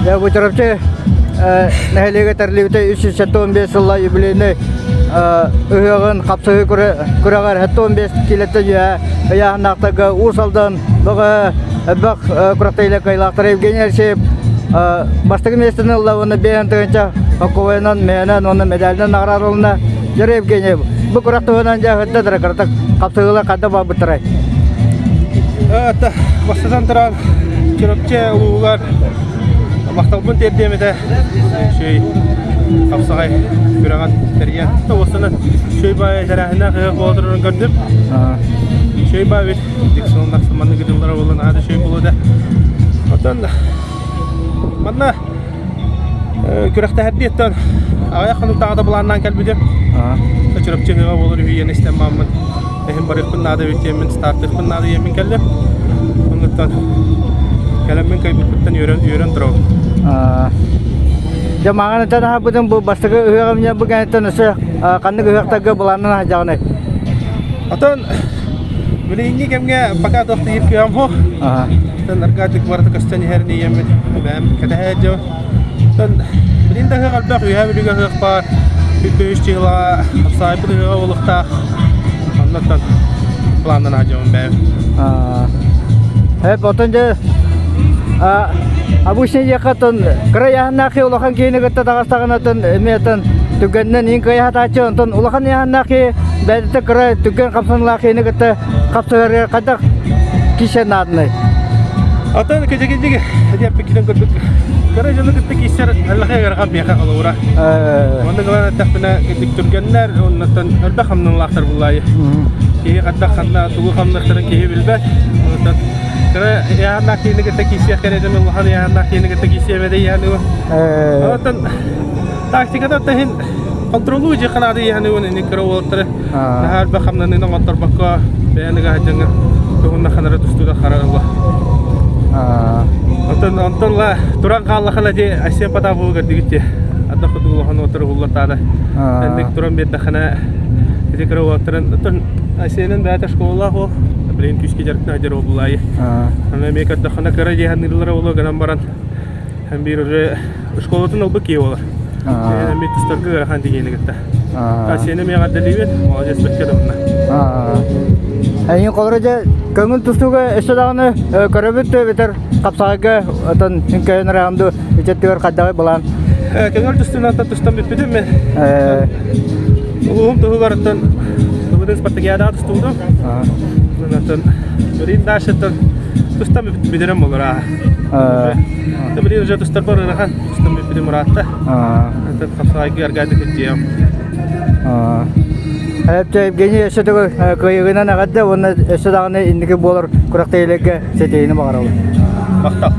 Дьэ, бу Чурапчы нэһилиэгэ тэриллибитэ 375 сылла юбилейнай ыһыаҕын хапсыһыы күрэҕэр 75 киилэттэн үөһэ ыйааһыннаахтарга Уус Алдан бөҕө элбэх күрэхтэһиилэр кыайыылаахтара Евгений Алексеев бастакы миэстэни ылла уонна 5 тыһыынча хоккобойунан, мээнэн уонна медалынан наҕараадаланна. Дьэ, Евгений, бу күрэх туһунан дьэ ыһытта дара кыратык хапсыһыылар хайдах барбыттарай? Бастатан туран, Чурапчы улууһугар махталбын тиэрдиэм этэ. Үчүгэй хапсаҕай күрэҕин тэрийэн. Уостанан үчүгэй баай тэрээһиннээх ыһыах буола турарын көрдүм. Үчүгэй баай эбит. Диксон маннык ыдыллара буолан аһа да үчүгэй буолуо да. Оттон манна Күрэхтэһэрдиэттэн аҕыйах хонуктааҕыта былааннаан кэлбитим. Чурапчы ыһыаҕа буолар үһүйээн истэн бааммын эһин барыахпын наада эбит диэммин стартыахпын наада диэммин кэллим. Оннуттан кэлэммин кыайбыппыттан үөрэн үөрэн турабын. Дьэ маҥан этэн аһарбытым бу бастакы ыһыаҕым дьэ бу кэнниттэн өссө ханнык ыһыахтарга былааннан аһдьаҕыный? Отон билиҥҥи кэмҥэ пока туох да иир кыаҕым суох. Оттон Аркадий барыта көстөн иһэрин ийэммит бэйэм кэтэһэ дьон. Оттон билин да ыһыах элбэх, Үөһээ Бүлүүгэ ыһыах баар, үс чыһылаҕа саайбыт ыһыаҕа буолуохтаах. Оннуттан планнана дьоммун бэйэм. Эп отон дьэ обычно диэххэ оттон кыра ыйааһыннаах улахан киһини кытта таҕыстаҕына оттон эмиэ оттон түгэнинэн иин кыайаһатааччы онтон улахан ыйааһыннаах киһи бэйэтэ кыра түгэн хамсаныылаах киһини кытта хапсыһарыгар хайдах киирсэр наадыный? Оттон кэдьэкэдьик диэппиккитин көрбүт кыра дьону кытта киирсэр эллэхэ ыарахан биэхэ холобура. Онно гынан эттэхпинэ кырдьык түргэннэр оннуттан элбэх хамнаныылаахтар буллаайы. Киһи хайдах ханна тугу хамныахтарын киһи билбэт. Онтон кыра ыйааһыннаах киһини кытта киирсиэх кэриэтин улахан ыйааһыннаах киһини кытта киирсиэм этэ ыйааһыныгын. Оттон тактиката иһин контроллуу дьиэхэ наада ыйааһыныгын ини кыра уолаттары Наһаа элбэх хамнаныыны оҥотторбокко бэйэни ыга сылдьаҥҥын туһунна ханара тустуута хара ылла. Онтон онтон ла туран хааллахына ди Айсен Потапову көрдүгүт дии. Ардах курдук улахан уоттары уһуллар Энник туран биэрдэххинэ ити кыра уолаттарын оттон Айсенин бэйэтэ школалаах уол. Билигин күүскэ дьарыктаах дьар буоллаайы. Аны эмиэ көрдөххүнэ кыра дии саныыллара буолуо гынан баран биир уже школатын ылбыт киһи буолар. Эмиэ тустарга ыарахан дигиэни кытта. Сиэнэ эмиэ эҕэрдэлиибин, молодец бэккэ да Эйин холоро дьэ көҥүл тустууга өссө даҕаны көрөбүт эбэтэр хапсаҕайга отон үҥкэйэн ыраҕын дуу ичэттигэр хайдаҕый былаан? Көҥүл тустуунан тустан бүппүтүм мен. Улууһум туһугар оттон былырыын спартакиадаҕа тустубутум. Онтон билигин дальше тустан бүтэрэн болор аа. Билигин уже тустарбар ыарахан тустан бүппүтүм ыраатта. Хапсаҕайга аргаайда кырдьыйам. Эптэ Евгений өссө төгүл кыайыгынан эҕэрдэ уонна өссө даҕаны инники буолар күрэхтэһиилэргэ ситиһиини баҕарабын. Махтал.